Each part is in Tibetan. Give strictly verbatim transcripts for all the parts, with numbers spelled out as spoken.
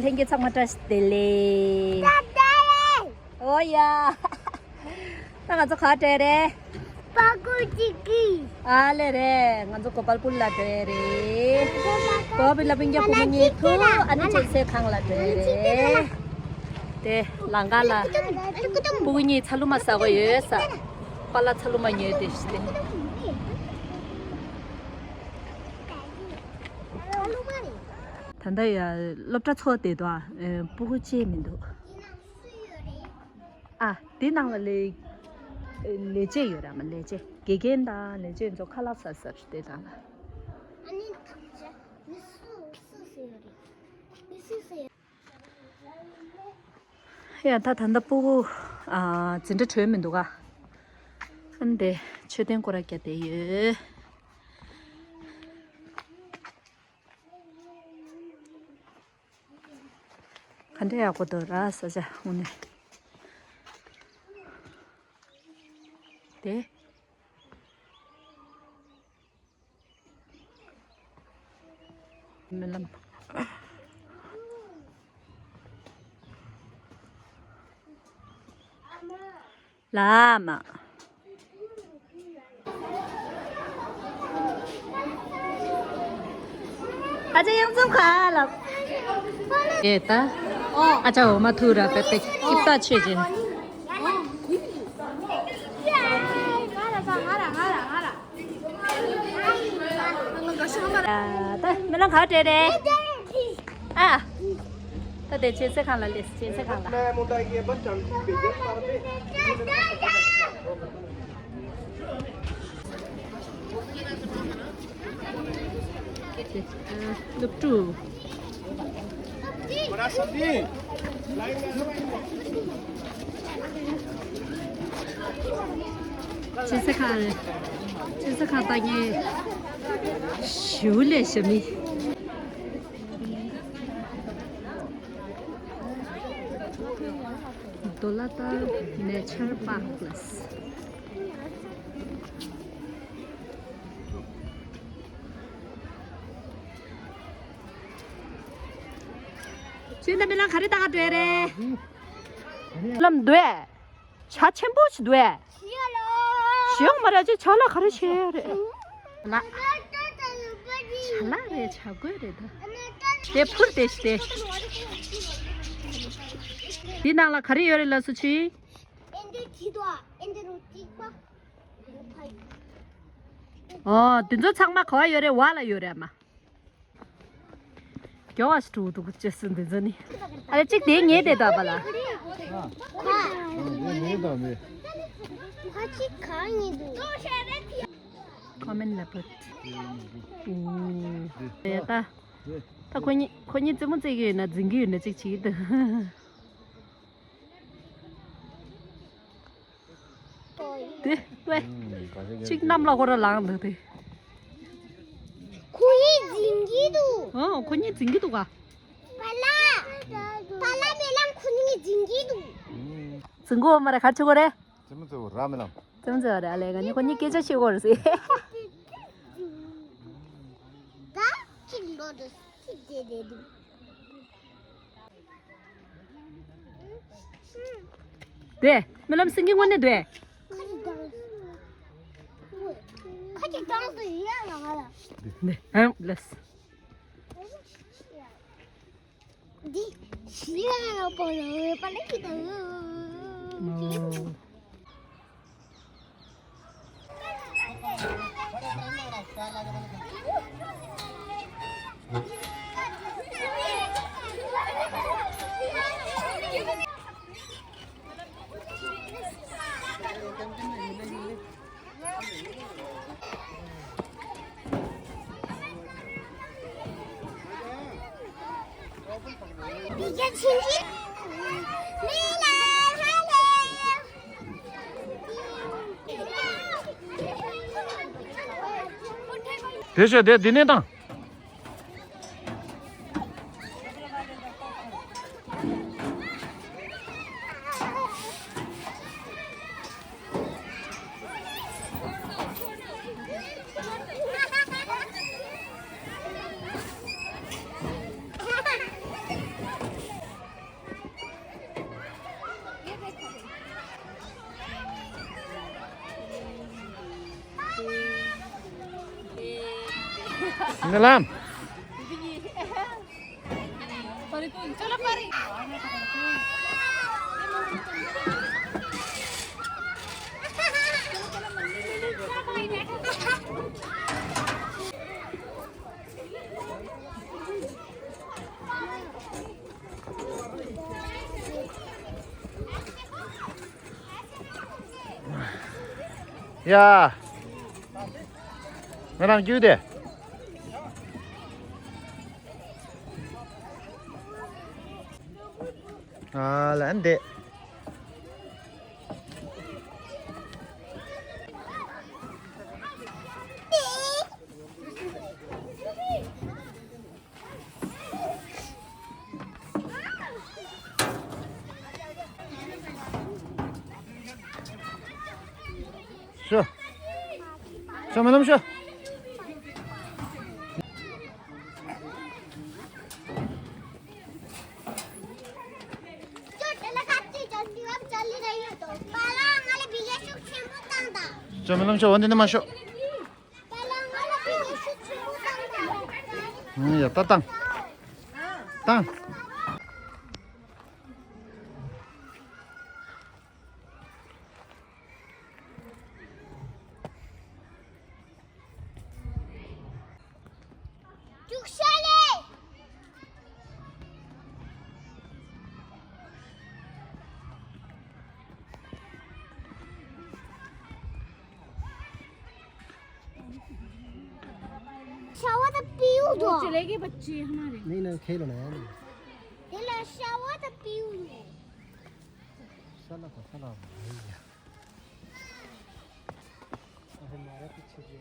ལྷན་རྒྱས་ཚང་མ་བཀྲ་ཤིས་བདེ་ལེགས། ཨོ་ཡ། ད་ང་ཚོ་ག་བྲོས་རེད། པ་ཀུ་ཅི་ཀི། ཨ་ལེ་རེད། ང་ཚོ་གོ་པལ་པུར་ལ་བྲོས་རེད། གོ་པལ་པུར་ལ་སྤུན་ཀྱག་ཕྲུ་གུ་གཉིས་ཐུག་ཨ་ནི་ཆོས་ཚོགས་ཁང་ལ་བྲོས་རེད། དེ་ལམ་ཁ་ལ་ཕྲུ་གུ་གཉིས་ཚ་ལུ་མ་ཟ་གོ་ཡོད་ས། པཱ་ལགས་ཚ་ལུ་མ་ཉོས་ཏེ་ཤི་སྟེ། ད་ལྟ་ཡ་སློབ་གྲྭ་ཚོགས་བསྡད་འདུག་ཨ། ཕྲུ་གུ་གཅིག་མི་འདུག་ཨ། དེ་ནང་ལ་ལས་ལས་བྱེད་ཡོད་ར་མ། ལས་བྱེད། དགེ་རྒན་དང་ལས་བྱེད་ཚོ་ཁ་ལག་ཟ་ཟ་བསྡད་དང་ལ། ཨ་ནི་ཐག་བཅད། མི་སུ་སུ་ཟེར་ཡོད་རེད། མི་སུ་ཟེར་ཡོད། ཡ་ད་ད་ལྟ་ཕྲུ་གུ་ཨ་འཛིན་གྲྭ་གྲོལ་མི་འདུག་ག་ཨ་ནི་དེ་མཆོད་རྟེན་སྐོར་ར་རྒྱག་བསྡད་ཡོད། ག་འདྲ་ཡག་པོ་འདུག་ར་ས་ཆ་དངོས་གནས། དེ། སྨོན་ལམ། ལ་མ། ཨ་ཅག་གཡང་འཛོམས་ག་ལ། ཨེ་ད། ཨ་ཅག་འོ་མ་ཐུག་ར་པེ་པེ་ཀིབ་ཏ་ཆོས་ཅན། ད་སྨོན་ལམ་ག་བྲོས་རེད། ཨ། ད་དེ་ཆོས་ཚོགས་ཁང་ལ་སླེབས། ཆོས་ཚོགས་ཁང་ལ། སློབ་ཕྲུག་ཆོས་ཚོགས་ཁང་རེད། ཆོས་ཚོགས་ཁང་ལྟ་མཁན་ཞེ་པོ་ལས་ཞེ་མི། Dolata Nature Park Plus། ཁྱོད་ད་མི་ལ་ག་རེ་ལྟ་ག་འགྲོ་ཡ་རེད། ལམ་འདུག་ཨེ། བྱ་ཆེན་པོ་ཞིག་འདུག་ཨེ། ཞེ་ཡོང་མ་རེད། ཅིག་བྱ་ལ་ག་རེ་བྱས་རེད། ལ། བྱ་ལ་རེད། བྱ་རྒོད་རེད་ད། དེ་ཕུར་དེ་ཞིག་དེ། འདི་ནང་ལ་ག་རེ་ཡོད་རེད་ལགས་སོ་ཆི། ཨོ། འདི་ཚོ་ཚང་མ་ག་བ་ཡོད་རེད། བ་ལ་ཡོད་རེད་མ། རྒྱོ་བ་ཞིག་འགྲོ་འདུག་ཅེས་སུ་འདི་ཚོ་ནི། ཨ་ལེ་གཅིག་དེ་ཉེ་དེ་ད་པ་ལ། ཁ་ཅིག་གང་ཡིན་འདུག Comment leopard། ཨོ། ད་ད་ཁོ་གཉིས་ཁོ་གཉིས་རྩེད་མོ་རྩེ་གི་ཡོད་ན་འཛིང་གི་ཡོད་ན་གཅིག་བྱེད་ཀྱི་འདུག་དེ་ལྟོས། གཅིག་གནམ་ལ་ཧོ་ར་ལངས་འདུག་དེ། ཁོ་གཉིས་འཛིང་གི་འདུག་ཨོ། ཁོ་གཉིས་འཛིང་གི་འདུག་ག་པ་ལགས། པ་ལགས་མེ་ལམ་ཁོ་གཉིས་འཛིང་གི་འདུག་འཛིང་གོ་མ་རེད། ག་རེ་བྱེད་གོ་རེད། རྩེད་མོ་རྩེ་གོ་ར་མེ་ལམ། རྩེད་མོ་རྩེ་བ་རེད། ཨ་ལེ་ང་གཉིས་ཁོ་གཉིས་སྐད་ཆ་བཤད་གོ་རེད་ཟེར། ད་ཅིག་ལོ་དུ་སི་དེ་དེ་འདུག་དེ་རྨི་ལམ་སེང་གེ་དངོས་གནས་འདུག་ཁ་ཅིག་གྲངས་སུ་ཡོད་ལ་ང་ལ། ནས་ཧམ་ལས། འདི་ཞི་ཡ་པོ་ལ་པ་ལ་ཁི་ད། དེ་བྱས་དེ་འདི་ནས་དང་། འདི་ལམ། ཡ། ང་རང་རྒྱུག་དེ། ཨ་ལན་དེ། ཤོ། ཤོ་མ་ལམ་ཤོ། ཤོ་མ་ལམ་ཤོ། འོ་འདི་ནས་མ་ཤོ། ཡ་ད་བཏང་། བཏང་། शावर तो पीऊ दो। वो चले गए बच्चे हमारे। नहीं ना, खेलो ना यार। दिला शावर तो पीऊ दो। साला तो साला भैया। अरे मारा पीछे जो।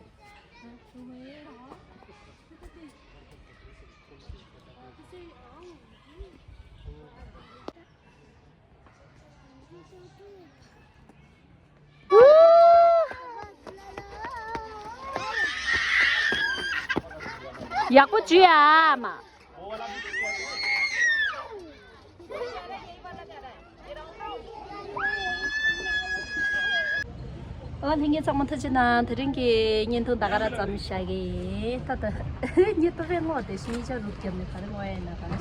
ཡག་པོ་བྱོས་ཨ་མ། ཨ་ལྷན་རྒྱས་ཚང་མ་ཐུགས་རྗེ་གནང་། དེ་རིང་གི་བརྙན་ཐུང་ད་ག་རང་ཙམ་བཞག་གི་ཡིན། ད་ལྟ་ངའི་ཏོ་ཕའི་ངོ་དེ་ཤི་ཉིས་ཆ་རུག་རྒྱབ་ནས་ག་རེ་ངོ་ཡ་ཡིན་ན་ག་རེ།